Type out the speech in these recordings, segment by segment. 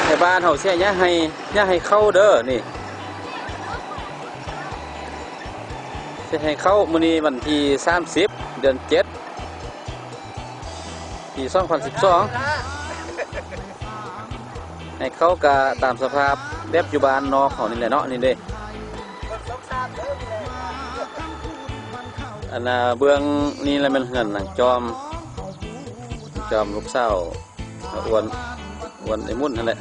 ໃນບ້ານເຮົາເສຍຫຍ້າໃຫ້ ຫຍ້າໃຫ້ເຂົ້າເດີນີ້ ເສຍໃຫ້ເຂົ້າ. ມື້ນີ້ວັນທີສາມສິບ ເດືອນເຈັດ ປີສອງພັນສິບສອງ ໃຫ້ເຂົ້າກະຕາມສະພາບແບບຢູ່ບ້ານນອກເຮົານີ້ແຫຼະເນາະ ນີ້ເດ້. ອັນນ່າ ເບື້ອງນີ້ລະແມ່ນເຮືອນນາງຈອມ ນາງຈອມລູກສາວ ອ້ວນ ອ້ວນໄອ້ໝຸ່ນຫັ້ນແຫຼະ.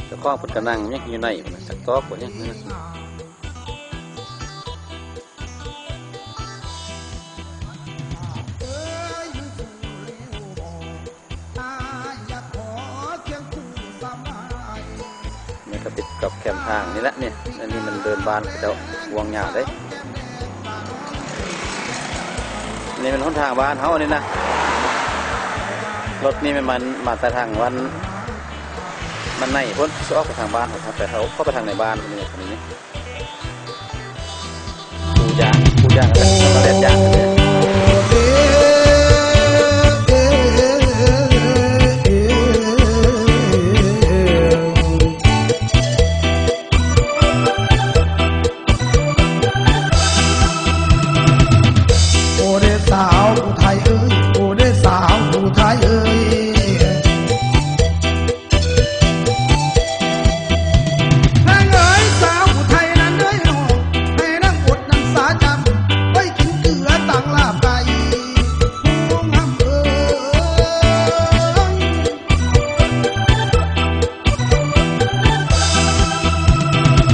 ເຈົ້າຂອງເພິ່ນກະນັ່ງຫຍັງຢູ່ໃນພຸ້ນນະ ຈັກຕອກບໍ່ຫຍັງນະ. ແມ່ນກະຕິດກັບແຄມທາງນີ້ແຫຼະນີ້. ອັນນີ້ມັນເດີ່ນບ້ານເຂົາເຈົ້າ ຫວ່າງຍາວເດ້. ນີ້ແມ່ນຫົນທາງບ້ານເຮົານີ້ນະ. ລົດນີ້ແມ່ນມາ ມາແຕ່ທາງວັນ ມັນໃນພຸ້ນ ຊິອອກໄປທາງບ້ານເຮົາ ໄປເຂົ້າ ເຂົ້າໄປທາງໃນບ້ານນີ້ ນີ້. ປູຢາງ ປູຢາງ ແລ້ວກະແລ່ນຢາງ. ໂອເດສາວຜູ້ໄທເອີຍ ໂອເດສາວຜູ້ໄທເອີຍ ນາງເອີຍສາວຜູ້ໄທນັ້ນເອີຍ ໃຫ້ນາງອົດນຳສາຈຳ ໄວ້ກິນເກືອຕັງລາບໄກ່ ຜູ້ງາມເອີຍ.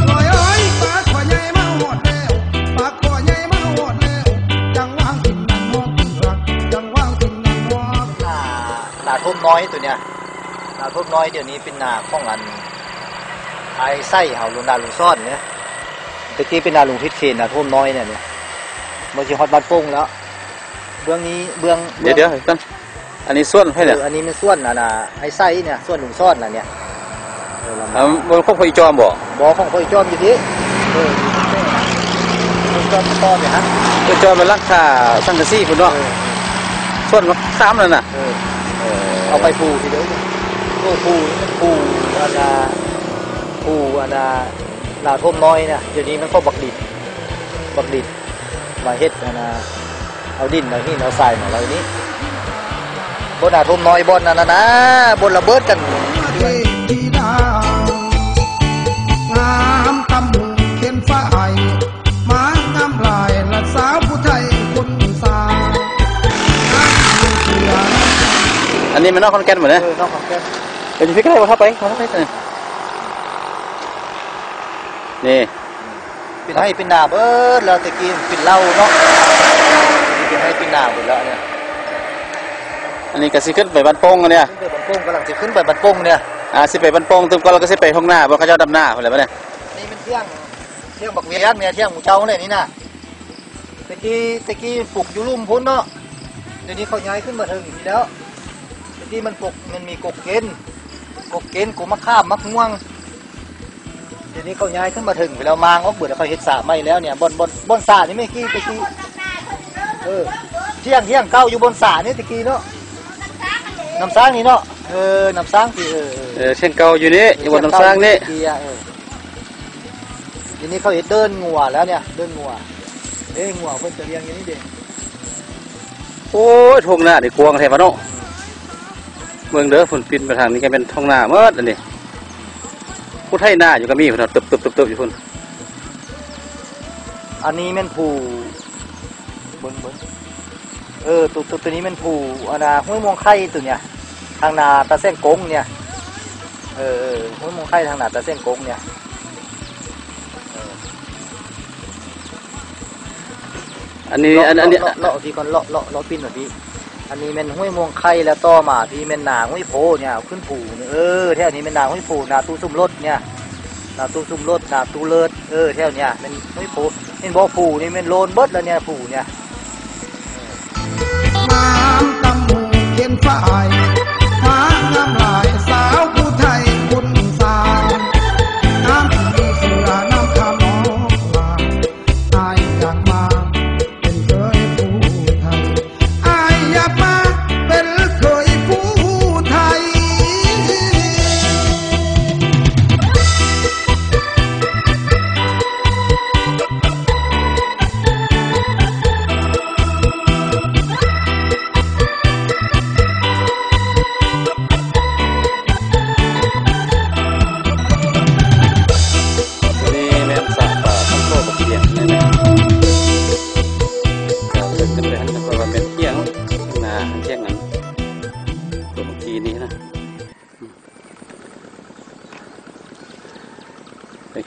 ນ້ອຍເອີຍ ປາຂໍໃຫຍ່ມາຮອດແລ້ວ ປາຂໍໃຫຍ່ມາຮອດແລ້ວ ຈັ່ງວາງກິນນຳຮອກເກືອກ ຈັ່ງວາງກິນນຳຮອກ. ນາ ນາທົ່ວມນ້ອຍໂຕເນີ້ຍ ນາທົ່ວມນ້ອຍດຽວນີ້ເປັນນາຂອງອັນ ອ້າຍໄຊເຮົາ ນາລຸງສອນເນຍ ແຕ່ກີ້ເປັນນາລຸງທິດເຄນ ນາທົ່ວມນ້ອຍເນຍ ເມື່ອຊິຮອດບ້ານໂປ່ງແລ້ວ. ເບື້ອງນີ້ ເບື້ອງ ດຽວ ດຽວກ່ອນ ອັນນີ້ສວນໃຜເນຍ? ເອີ ອັນນີ້ແມ່ນສວນອັນນ່າ ໄອ້ໄຊເນຍ ສວນລຸງສອນນະເນຍ. ເອີ ບໍ່ຂອງພໍ່ອີຈອມບໍ່? ບໍ່ ຂອງພໍ່ອີຈອມຢູ່ພີ້. ເອີ ພໍ່ອີຈອມຕໍ່ໄປຫັ້ນ ພໍ່ອີຈອມໄປຫຼັງຄາສັງກະສີພຸ້ນເນາະ. ເອີ ສວນມະຂາມນັ້ນນະ. ເອີ ເອີ ເອົາໄປປູ່ທີ່ເດີ ໂອ້ ປູ່ ປູ່ອັນນ່າ ປູ່ອັນນ່າ ນາທົ່ວມນ້ອຍນະ ດຽວນີ້ມັນກໍບັກດິນ ບັກດິນ ມາເຮັດອັນນ່າ ເອົາດິນເອົາຫີນເອົາຊາຍມາໄວ້ນີ້. ບ່ອນນາທົ່ວມນ້ອຍ ບ່ອນນັ້ນນະ ບ່ອນລະເບີດກັນ. ງາມຕຳຫຸ່ງເຂັນຝ້າຍ ມາງາມຫຼາຍລະສາວຜູ້ໄທຄົນສາ. ອັນນີ້ແມ່ນນອກຂອນແກ່ນບໍ່ເນຍ? ເອີ ນອກຂອນແກ່ນ. ເອີ ຢູ່ພີ້ກໍໄດ້ບໍ່? ເຂົ້າໄປ ເຂົ້າໄປ. ນີ້ ເປັນໄຮ່ເປັນນາເບິດແລ້ວ ແຕ່ກີ້ເປັນເລົ້າເນາະ ເປັນໄຮ່ເປັນນາເບິດແລ້ວເນຍ. ອັນນີ້ກໍຊິຂຶ້ນໄປບ້ານໂປ່ງອັນເນຍ ຂຶ້ນໄປບ້ານໂປ່ງ ກຳລັງຊິຂຶ້ນໄປບ້ານໂປ່ງເນຍ. ອ່າ ຊິໄປບ້ານໂປ່ງຕື່ມກ່ອນ ແລ້ວກໍຊິໄປທົ່ງນາ ບ່ອນເຂົາເຈົ້າດຳນາພຸ້ນແຫຼະບັດນີ້. ນີ້ມັນຖຽງ ຖຽງບັກວຽນເນຍ ຖຽງໝູ່ເຈົ້າແຫຼະນີ້ນະ. ແຕ່ກີ້ ແຕ່ກີ້ປູກຢູ່ລຸ່ມພຸ້ນເນາະ ດຽວນີ້ເຂົາຍ້າຍຂຶ້ນມາເທິງພີ້ແລ້ວ. ແຕ່ກີ້ມັນປົກ ມັນມີກົກເກັນ ກົກເກັນ ກົກມະຂາມ ໝາກມ່ວງ. ດຽວນີ້ເຂົາຍ້າຍຂຶ້ນມາເທິງໄປແລ້ວ ມ້າງອອກເບິດ ເຂົາເຮັດສະໃໝ່ແລ້ວເນຍ. ບ່ອນ ບ່ອນ ບ່ອນສະນີ້ແມ່ນກີ້ ແຕ່ກີ້ ເອີ ຖຽງ ຖຽງເກົ່າຢູ່ບ່ອນສະນີ້ແຕ່ກີ້ເນາະ ນ້ຳສ້າງນີ້ເນາະ. ເອີ ນ້ຳສ້າງທີ່ ເອີ ເອີ ຖຽງເກົ່າຢູ່ນີ້ ຢູ່ບ່ອນນ້ຳສ້າງນີ້ ເອີ. ດຽວນີ້ເຂົາເຮັດເດີ່ນງົວແລ້ວເນຍ ເດີ່ນງົວ. ເດ້ ງົວເພິ່ນຈະລ້ຽງຢູ່ນີ້ເດ້. ໂອ້ຍ ທົ່ງນານີ້ກວ້າງແທ້ວະເນາະ. ເບິ່ງເດີ ພຸ້ນ ປິ່ນໄປທາງນີ້ກໍແມ່ນທົ່ງນາໝົດອັນນີ້. ຜູ້ໄຖນາຢູ່ກໍມີພຸ້ນ ຕຶບໆໆໆ ຢູ່ພຸ້ນ. ອັນນີ້ແມ່ນພູ ເບິ່ງ ເບິ່ງ ເອີ ໂຕ ໂຕ ໂຕນີ້ແມ່ນພູ ອັນນ່າ ຫ້ວຍມ່ວງໄຂ່ໂຕເນຍ ທາງໜ້າຕາແສງກົງເນຍ. ເອີ ເອີ ຫ້ວຍມ່ວງໄຂ່ທາງໜ້າຕາແສງກົງເນຍ. ເອີ ອັນນີ້ ອັນ ອັນນີ້ ເລາະ ເລາະ ເລາະພີ້ກ່ອນ ເລາະ ເລາະ ເລາະປິ່ນມາພີ້. ອັນນີ້ແມ່ນຫ້ວຍມ່ວງໄຂ່ ແລ້ວຕໍ່ມາພີ້ແມ່ນນາຫ້ວຍໂພເນຍ ຂຶ້ນພູເນຍ. ເອີ ແຖວນີ້ແມ່ນນາຫ້ວຍໂພ ນາຕູ້ສົມລົດເນຍ ນາຕູ້ສົມລົດ ນາຕູ້ເລີດ. ເອີ ແຖວເນຍແມ່ນຫ້ວຍໂພ ເຫັນບໍ່? ພູນີ້ແມ່ນໂລນເບິດແລ້ວເນຍ ພູເນຍ. ງາມຕຳຫຸ່ງເຂັນຝ້າຍ ງາມ ງາມຫຼາຍສາວຜູ້ໄທຄົນສາ. ງາມເສືອນຳຂະນ້ອງຫຼາຍ ອ້າຍຢາກມາເປັນເຂີຍຜູ້ໄທ. ອ້າຍຢາກມາເປັນເຂີຍຜູ້ໄທ.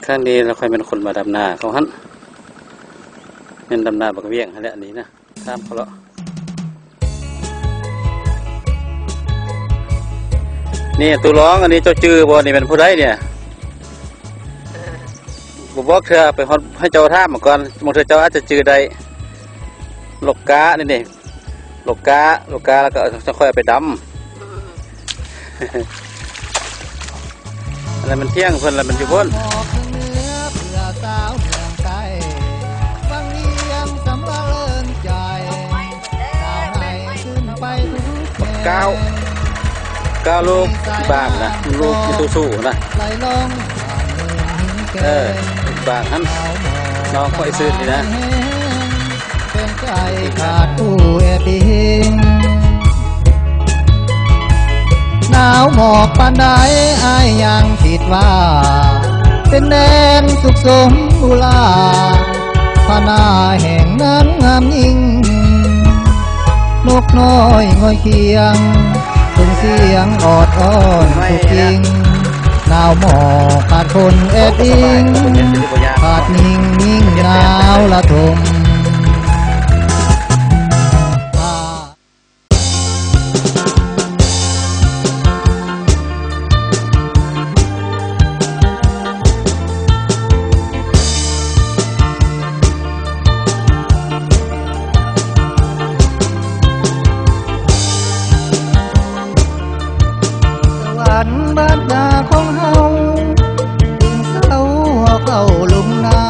ທາງນີ້ລະຄ່ອຍແມ່ນຄົນມາດຳນາເຂົາຫັ້ນ ແມ່ນດຳນາບັກວຽງຫັ້ນແຫຼະ ອັນນີ້ນະ ຖາມເຂົາເລາະ. ນີ້ ຕູ້ລອງ ອັນນີ້ເຈົ້າຈື່ບໍ່? ນີ້ແມ່ນຜູ້ໃດນີ້? ບໍ່ບອກເທື່ອ ໄປຮອດໃຫ້ເຈົ້າຖາມມາກ່ອນ ບາງເທື່ອເຈົ້າອາດຈະຈື່ໄດ້. ໂລກາ ນີ້ ນີ້ ໂລກາ ໂລກາ ແລ້ວກໍຈັ່ງຄ່ອຍເອົາໄປດຳ. ອັນນັ້ນມັນຖຽງເພິ່ນ ລະມັນຢູ່ພຸ້ນ. ບັກກ້າວ ກ້າວລູກບາງນະ ລູກອີຊູຊູນະ ເອີ ບາງຫັ້ນ ນ້ອງຂ້ອຍຊື່ນີ້ນະ. ໜາວໝອກປານໃດ ອ້າຍຍັງຄິດວ່າ ເປັນແດນສຸກສົມອຸລາ ພານາແຫ່ງນັ້ນງາມຍິ່ງ ນົກນ້ອຍງອຍຄຽງ ສົ່ງສຽງອອດອ້ອນຜູ້ຈິງ ໜາວໝອກຂາດຄົນແອບອີງ ຂາດຍິງຍິງໜາວລະທົມ. ສະຫວັນບ້ານນາຂອງເຮົາ ຕື່ນເຊົ້າເຂົ້າລົງນາ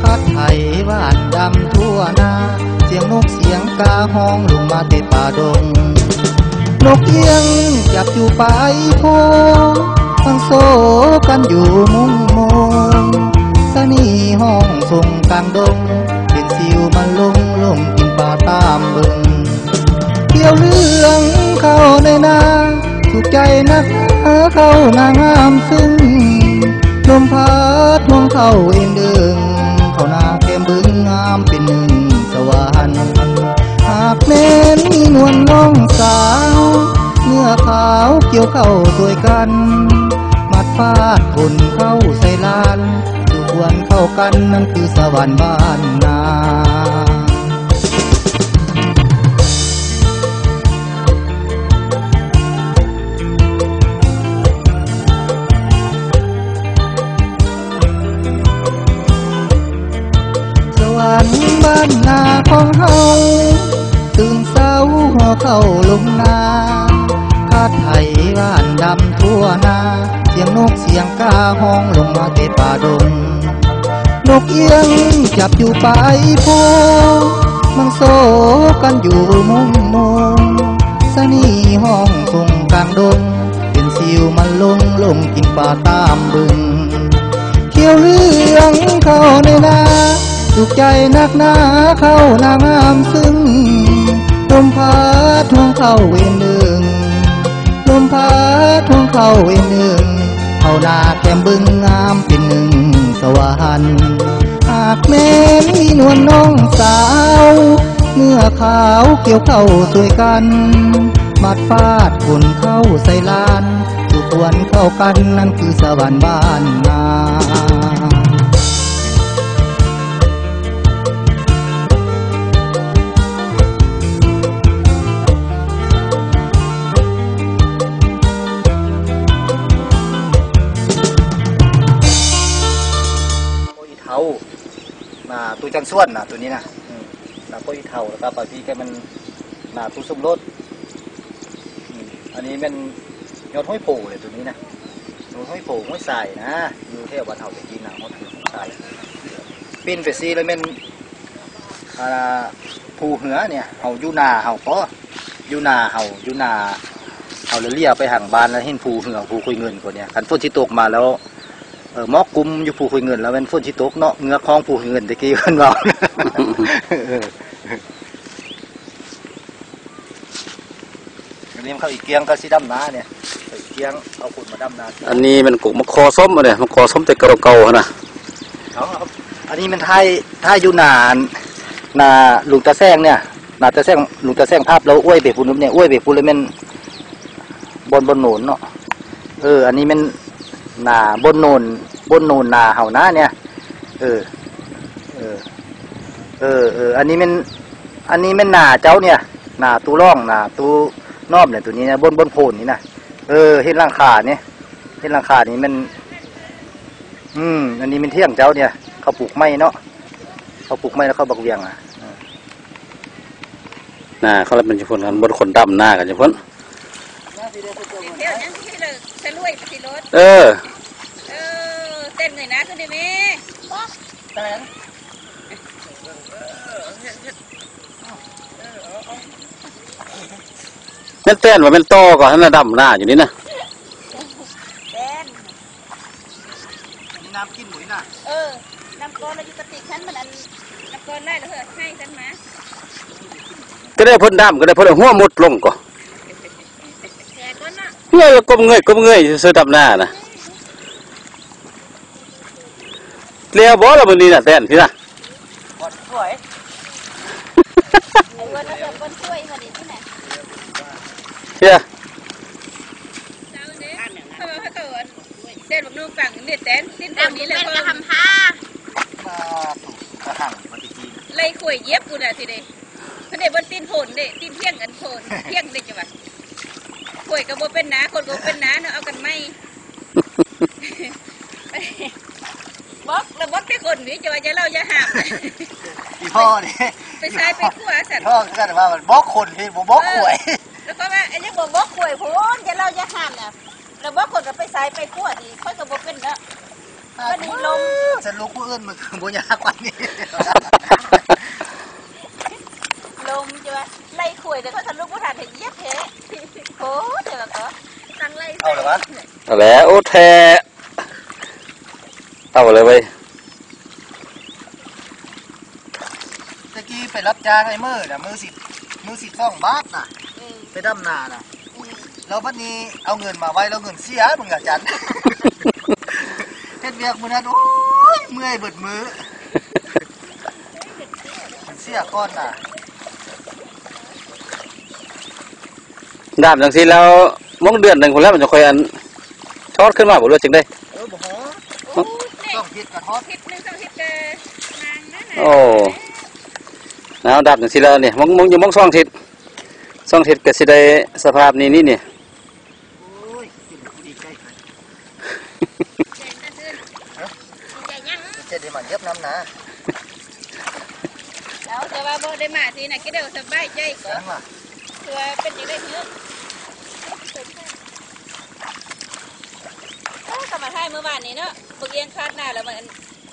ຄາດໄຖຫວ່ານດຳທົ່ວນາ ສຽງນົກສຽງກາຮ້ອງລົງມາແຕ່ປ່າດົງ ນົກອຽງຈັບຢູ່ປາຍໂພ ຟັງໂຊກັນຢູ່ມຸງໂມງ ສະນີຮ້ອງສົ່ງກາງດົງ ເປັນສິວມັນລົງ ລົງກິນປ່າຕາມເບິ່ງ ຂຽວເຫຼືອງເຂົ້າໃນນາ ສຸກໃຈນັກໜາເຂົ້ານາງາມຊຶ້ງ ລົມພັດຮວງເຂົ້າເອັນເດີງ ເຂົ້ານາແກ້ມບຶງງາມເປັນໜຶ່ງສະຫວັນ ຫາກແມ່ນມີນວນນ້ອງສາວ ເມື່ອຂາວກ່ຽວເຂົ້າຊ່ວຍກັນ ມັດຟາດຂົນເຂົ້າໃສ່ລານ ສູ່ຄວນເຂົ້າກັນ ນັ້ນຄືສະຫວັນບ້ານນາ. ສະຫວັນບ້ານນາຂອງເຮົາ ຕື່ນເຊົ້າຫໍ່ເຂົ້າລົງນາ ຄາດໄຖຫວ່ານດຳທົ່ວນາ ສຽງນົກສຽງກາຮ້ອງລົງມາແຕ່ປ່າດົງ ນົກອຽງຈັບຢູ່ປາຍໂພ ມັງໂຊກັນຢູ່ມຸງໂມງ ສະນີຮ້ອງສົ່ງກາງດົງ ເປັນສິວມັນລົງ ລົງກິນປ່າຕາມບຶງ ຂຽວເຫຼືອງເຂົ້າໃນນາ ສຸກໃຈນັກໜາເຂົ້ານາງາມຊຶ້ງ ລົມພັດຮວງເຂົ້າເອັນເອີງ ລົມພັດຮວງເຂົ້າເອັນເອີງ ເຂົ້ານາແກ້ມບຶງງາມເປັນໜຶ່ງສະຫວັນ ຫາກແມ່ນມີນວນນ້ອງສາວ ເມື່ອຂາວກ່ຽວເຂົ້າຊ່ວຍກັນ ມັດຟາດຂົນເຂົ້າໃສ່ລານ ສູ່ຄວນເຂົ້າກັນ ນັ້ນຄືສະຫວັນບ້ານນາ. ໂອ້ ອີເຖົ້າ ນາຕູ້ຈັນສວນນະ ໂຕນີ້ນະ ອືມ ນາໂປ້ອີເຖົ້າ ແລ້ວກໍບາງທີກໍແມ່ນນາຕູ້ສົມລົດ ອືມ ອັນນີ້ແມ່ນຍອດຫ້ວຍໂພເລີຍໂຕນີ້ນະ ຍອດຫ້ວຍໂພ ຫ້ວຍຊາຍນະ ຢູ່ແຖວບ້ານເຮົາແຕ່ກີ້ນະ ຮອດຫ້ວຍຊາຍ ປິ່ນໄປຊີ້ແລ້ວແມ່ນ ອ່າ ພູເຮືອນີ້ ເຮົາຢູ່ນາເຮົາກໍ ຢູ່ນາເຮົາ ຢູ່ນາເຮົາ ແລ້ວຫຼຽວໄປທາງບ້ານ ແລ້ວເຫັນພູເຮືອ ພູຄຸຍເງິນພວກນີ້ ຄັນຝົນຊິຕົກມາແລ້ວ ເອີ ໝອກກຸມຢູ່ພູຄຸຍເງິນ ແລ້ວແມ່ນຝົນຊິຕົກເນາະ ເງືອກຮ້ອງພູຄຸຍເງິນແຕ່ກີ້ເພິ່ນເວົ້າ. ເອີ ອັນນີ້ມັນເຂົ້າອີກກຽງກໍຊິດຳນານີ້ ເຂົ້າອີກກຽງເອົາຄົນມາດຳນາ. ອັນນີ້ແມ່ນກົກໝາກຄໍ້ສົ້ມ ອັນນີ້ໝາກຄໍ້ສົ້ມແຕ່ເກົ່າໆຫັ້ນນະ. ເອົາ ອັນນີ້ແມ່ນຖ່າຍ ຖ່າຍຢູ່ນາ ນາລຸງຕາແສງນີ້ ນາຕາແສງ ລຸງຕາແສງພາບ ແລ້ວອວຍໄປພຸ້ນນີ້ ອວຍໄປພຸ້ນ ແລ້ວແມ່ນບ່ອນ ບ່ອນໂນນເນາະ. ເອີ ອັນນີ້ແມ່ນນາບ່ອນໂນນ ບົນໂນນນາເຮົານະເນຍ. ເອີ ເອີ ເອີ ເອີ ອັນນີ້ແມ່ນ ອັນນີ້ແມ່ນນາເຈົ້າເນຍ ນາຕູ້ລອງ ນາຕູ້ນ້ອມເນຍ ໂຕນີ້ນະ ບົນ ບົນໂພນນີ້ນະ. ເອີ ເຫັນຫຼັງຄານີ້ ເຫັນຫຼັງຄານີ້ແມ່ນ ອືມ ອັນນີ້ແມ່ນຖຽງເຈົ້າເນຍ ເຂົາປູກໄມ້ເນາະ ເຂົາປູກໄມ້ແລ້ວເຂົາບັກວຽງອະ. ນາເຂົາລະເປັນຈັ່ງພຸ້ນ ຄັນບໍ່ຄົນດຳນາກັນຈັ່ງພຸ້ນ. ເອີ ເອີ ແຕ່ນເງີຍໜ້າຂຶ້ນໄດ້ແມ່. ແມ່ນແຕ່ນບໍ່ແມ່ນຕໍ່ກໍຫັ້ນນະ ດຳນາຢູ່ນີ້ນະ. ແຕ່ນ ອັນນີ້ນ້ຳກິນບໍ່ນີ້ນະ? ເອີ ນ້ຳກ້ອນລະຢູ່ກະຕິກຫັ້ນ ມັນອັນ ນ້ຳກ້ອນຫຼາຍລະເຮີ້ ໃຫ້ຊັ້ນມາ. ກໍໄດ້ເພິ່ນດຳ ກໍໄດ້ເພິ່ນເອົາຫົວມຸດລົງກໍ ແຊກ່ອນເນາະ. ເງີຍ ກົ້ມເງີຍ ກົ້ມເງີຍຊື່ໆ ດຳນານະ. ແລ້ວບໍ່ລະມື້ນີ້ນະ ແຕ່ນພີ້ນະ. ບ່ອນສວຍ ໄອ້ອ້ວນລະເປັນຄົນສວຍບໍ່ນີ້ທີ່ໄຫນ. ເຊື່ອ ເຈົ້າເດ້ ເຂົາວ່າເຂົາອັນ ແຕ່ນບັກໂນງຝັງເດັດແຕນ ດິນແຖວນີ້ແຫຼະ ທຳພາ ກະຫັງປະຕິຈີນ ໄລ່ຂ້ອຍຢຽບພຸ້ນນະຊິເດ້. ເພິ່ນໄດ້ບ່ອນຕີນໂພນເດ້ ຕີນຖຽງອັນໂພນຖຽງເດ້ ຈະວ່າຂ້ອຍກໍບໍ່ເປັນນາ ຄົນກໍບໍ່ເປັນນາເນາະ ເອົາກັນໃໝ່. ບອກລະບອກແຕ່ຄົນນີ້ ຈະວ່າຢ່າເລົ່າຢ່າຫ້າມ ອີ່ພໍ່ນີ້ ໄປຊ້າຍໄປຂວາຊັ້ນ ພໍ່ຄືກັນວ່າບອກຄົນນີ້ບໍ່ບອກຂ້ອຍ. ແລ້ວກໍວ່າອັນຍັງບໍ່ບອກຂ້ອຍພຸ້ນ ຢ່າເລົ່າຢ່າຫ້າມນະ. ລະບອກຂ້ອຍກໍໄປຊ້າຍໄປຂວານີ້ ຂ້ອຍກໍບໍ່ເປັນເນາະ. ບັດນີ້ລົມ ສະຫຼຸບຜູ້ອື່ນມັນບໍ່ຍາກກວ່ານີ້ ລົມຈະວ່າໄລ່ຂ້ອຍ ແຕ່ຂ້ອຍສະຫຼຸບບໍ່ທັນ ໃຫ້ຢຽບແທ້. ໂອ້ ແຕ່ວ່າກໍຕັ້ງໄລ່ ເອົາລະວະ ເອົາແລ້ວ ໂອ້ ແທ້ ເອົາເລີຍເວີຍ. ແຕ່ກີ້ໄປຮັບຈ້າງໄອ້ເມີນະ ມື້ສິບ ມື້ສິບສອງບາດນະ ອືມ ໄປດຳນານະ ອືມ ແລ້ວບັດນີ້ເອົາເງິນມາໄວ້ ແລ້ວເງິນເສຍ ເບິ່ງອາຈານ ເຮັດວຽກມື້ນັ້ນ ໂອ້ຍ ເມື່ອຍເບິດມື້ ເສຍກ່ອນນະ. ດາມຈັ່ງຊີ້ແລ້ວ ມົ້ງເດືອນໜຶ່ງພຸ້ນແລ້ວ ມັນຈະຄ່ອຍອັນ ທອດຂຶ້ນມາບໍ່ ຫຼືວ່າຈັ່ງໃດ? ເອີ ບໍ່ຮອດ ໂອ້ຍ ສອງທິດກໍທອດ ທິດໜຶ່ງສອງທິດກໍມາງນັ້ນນະ. ໂອ້ ເອົາ ດາມຈັ່ງຊີ້ແລ້ວນີ້ ມົ້ງ ມົ້ງຢູ່ມົ້ງສອງທິດ ສອງທິດກໍຊິໄດ້ສະພາບນີ້ ນີ້ ນີ້. ໂອ້ຍ ກິນຜູ້ດີໃກ້ໄປ ແກງຕາຊືນ ຮະ? ໃຫຍ່ຍັງ ເຈັດໄດ້ມາຢຽບນ້ຳນາ ເອົາ ແຕ່ວ່າບໍ່ໄດ້ມາຊິນະ ກິນໄດ້ສະບາຍໃຈກໍ ເພື່ອເປັນຈັ່ງໃດເຮີ. ເອີ ກໍມາຖ່າຍມື້ວານນີ້ເນາະ ບັກອຽງຄາດໜ້າແລ້ວມັນ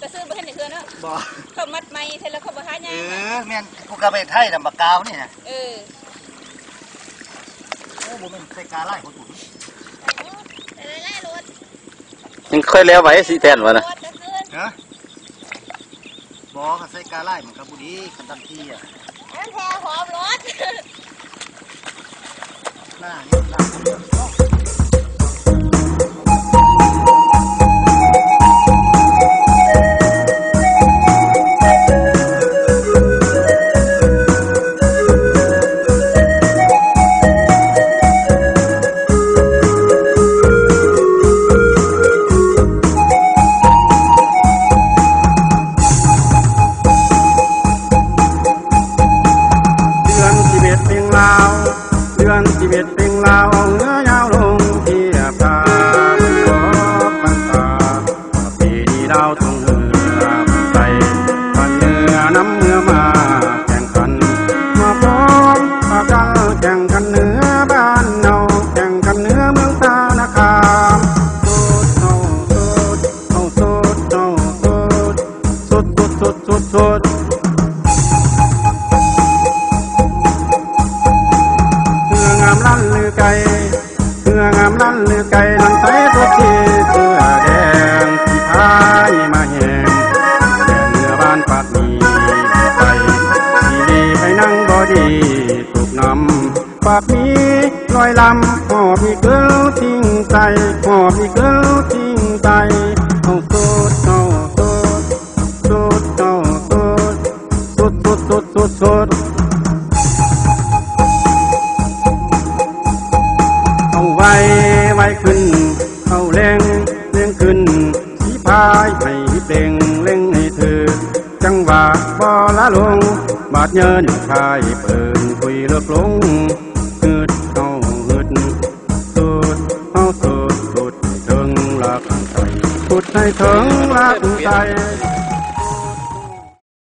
ກະຊື້ບໍ່ທັນໄດ້ເທື່ອເນາະ. ບໍ່ ເຂົາມັດໃໝ່ແທ້ແລ້ວເຂົາບໍ່ຫາຍາກ. ເອີ ແມ່ນ ກູກໍໄປໄຖນຳບັກກາວນີ້ນະ. ເອີ ໂອ້ ບໍ່ແມ່ນໃສ່ກາຫຼາຍໂພດບໍ່? ໃສ່ໂລດ ໃສ່ຫຼາຍໆໂລດ ຍັງຄ່ອຍແລ້ວໄວຊິແຕ່ນວ່ານະ. ຮະ? ບໍ່ ຄັນໃສ່ກາຫຼາຍມັນກໍບໍ່ດີ ຄັນດຳທີ່ອະ. ອັນແທ້ຫອມໂລດ ໜ້ານີ້ລາບ ເດືອນສິບເອັດເປັນລາວ ເດືອນສິບເອັດເປັນລາວ ເຮືອຍາວລົງທຽບທ່າ ອອກພັນສາ ປະເພນີລາວ ທ່ອງເຮືອໄປ ບ້ານເມືອນຳເມືອມາແຂ່ງຂັນ ມາພ້ອມປະຈັນແຂ່ງຂັນເຮືອບ້ານເຮົາ ແຂ່ງຂັນເຮືອເມືອງທ່ານາຄາມ ສຸດເຮົາສຸດ ເຮົາສຸດ ເຮົາສຸດ ສຸດ ສຸດ ສຸດ ສຸດ ສຸດ ເຮືອງາມລັນລືໄກ ເຮືອງາມລັນລືໄກ ລັນໄຊສົດທີ່ເສື້ອແດງ ທີ່ພາຍມາແຫ່ງ ແດນເມືອບ້ານປາກມີໄປ ທີ່ດີໃຫ້ນັ່ງບໍ່ດີຕົກນ້ຳ ປາກມີລອຍລຳ ຫອບມີເກີລຊິງໃສ ຫອບມີເກີລຊິງໃສ ເຮົາໂສດ ເຮົາໂສດ ໂສດ ເຮົາໂສດ ສຸດ ສຸດ ສຸດ ສຸດ ສຸດ ເອົາໄວ ໄວຂຶ້ນ ເອົາແຮງ ແຮງຂຶ້ນ ຊິພາ ບໍ່ລະຫຼົງ ບາດເຍີນຄາຍເປີນຄຸຍເລິກລົງ ຮຶດເຮົາຮຶດ ສຸດເຮົາສຸດ ສຸດເຖິງຫຼັກໃຈ ສຸດໃຫ້ເຖິງຫຼັກໃຈ.